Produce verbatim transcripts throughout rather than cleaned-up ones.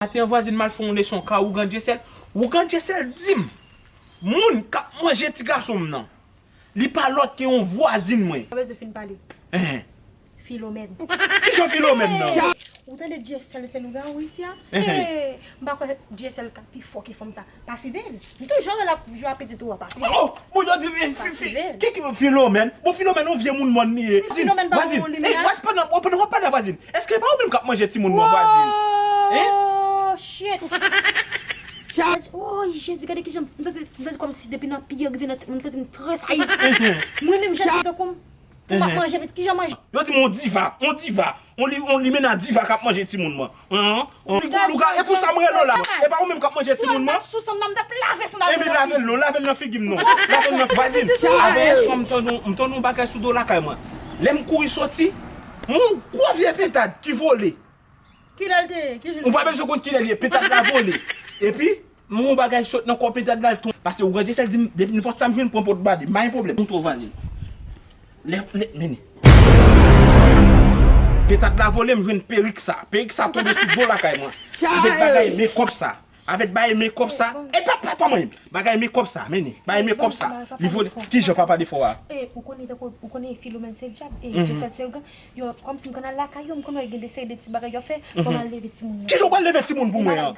Maten an vwazin m al fè yon leson ka ougan Dyesèl. Ougan Dyesèl di m, moun k ap manje ti gason m nan, li pa lòt ke yon vwazin mwen. Pa bezwen fin pale. Enhen. Filomèn. Kijan Filomèn nan? Ou tande Dyesèl se lougawou isi a? Enhen. Eh, m pa kwè Dyesèl ka pi fò ke fanm sa. Pa sive l. M toujou wè l ap jwe ak pitit ou a, pa sive l. Oh, bon, yo di, eh, fi, fi, ki, ki, Filomèn? Bon, Filomèn, yon vye moun mòn li ye. Si Filomèn pa vwazin, moun li menm, vwazin, pandan, pandan w ap pale a vwazin, èske e pa ou menm k ap manje timoun mwen, vwazin? Hein? Oh, shit! Woy, Jezi, gade kijan m santi, m santi kòmsi depi nan pye rive nan tèt mwen, m santi m tresayi. Mwen menm, jan tankou m, pou m ap manje, men kijan manje? Yo di m on diva, on diva, on li, on limena diva k ap manje timoun mwen. Hein? On li gon louga, e pou sa m rele w la. E pa ou menm k ap manje timoun mwen? Sou sandal, m t ap lave sandal. Ebyen lave l non, lave l nan figi m non. Lave l nan vwazin. Avè yè swa m tande, m tande yon bagay sou do lakay mwen. Lè m kouri soti, yon gwo vye pentad ki vole. Kilè l te ye? Ki jou l te ye? Ou pa bezwen konn kilè l ye, pentad la vole. Epi, m wè yon bagay sot nan kò pentad la, l tonbe. Pase ougan Dyesèl di m, depi nenpòt sa m jwenn, pran pot bade. M pa gen pwoblèm. Montre w vwazin. Lè, lè, mennen. Pentad la vole, m jwenn perik sa. Perik sa tonbe sou do lakay mwen. Avèk bagay mekòp sa. Avèk bagay mekòp sa. E pa, pa, pa mwen. Bagay mekòp sa, mennen. Bagay mekòp sa. Li vole. Kijan papa defò a? Eh, ou konnen, ou konnen Filomèn se dyab. Eh, Dyesèl se ougan. Yo, kòmsi m konn al lakay yo, m konn wè gen de seri de ti bagay yo fè, pou m al leve timoun nan. Kijan w pral leve timoun pou mwen an?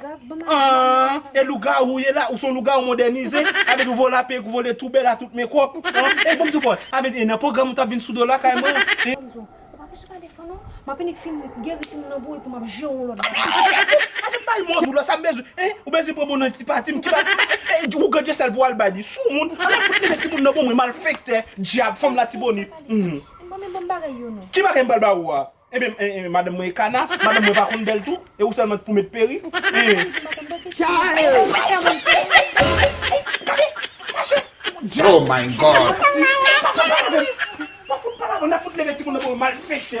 Ah, e lougawou ye la, ou se yon lougawou modènize, avèk vòlapè, vòlè tou bèl a tout mekòp. Ah, e bon m tou pòt, avèk e nan pwogram ou t ap vin sou do lakay mwen. Ou pa bezwen pale fò non, m ap annik fin geri timoun nan pou ou epi m ap jere yon lòt bagay. Avèk bay mò doulè, sa m bezwen, hein? Ou bezwen pran bon nan ti pati m ki pa, eh, ou gade sèl pou al bay li sou moun, al fout leve timoun nan pou mwen, malfektè, dyab, fanm Latibonit. Bon, men bon bagay yo non. Ki bagay m pral ba ou a? Ebyen, e, e, madanm mwen e kana, madanm mwen pa konn bèl tou, e ou sèlman pou met perik. E. Gade, mache. Oh my God. Pa fout pale avè m, pa fout pale avè m, n ap fout leve timoun nan pou malfektè.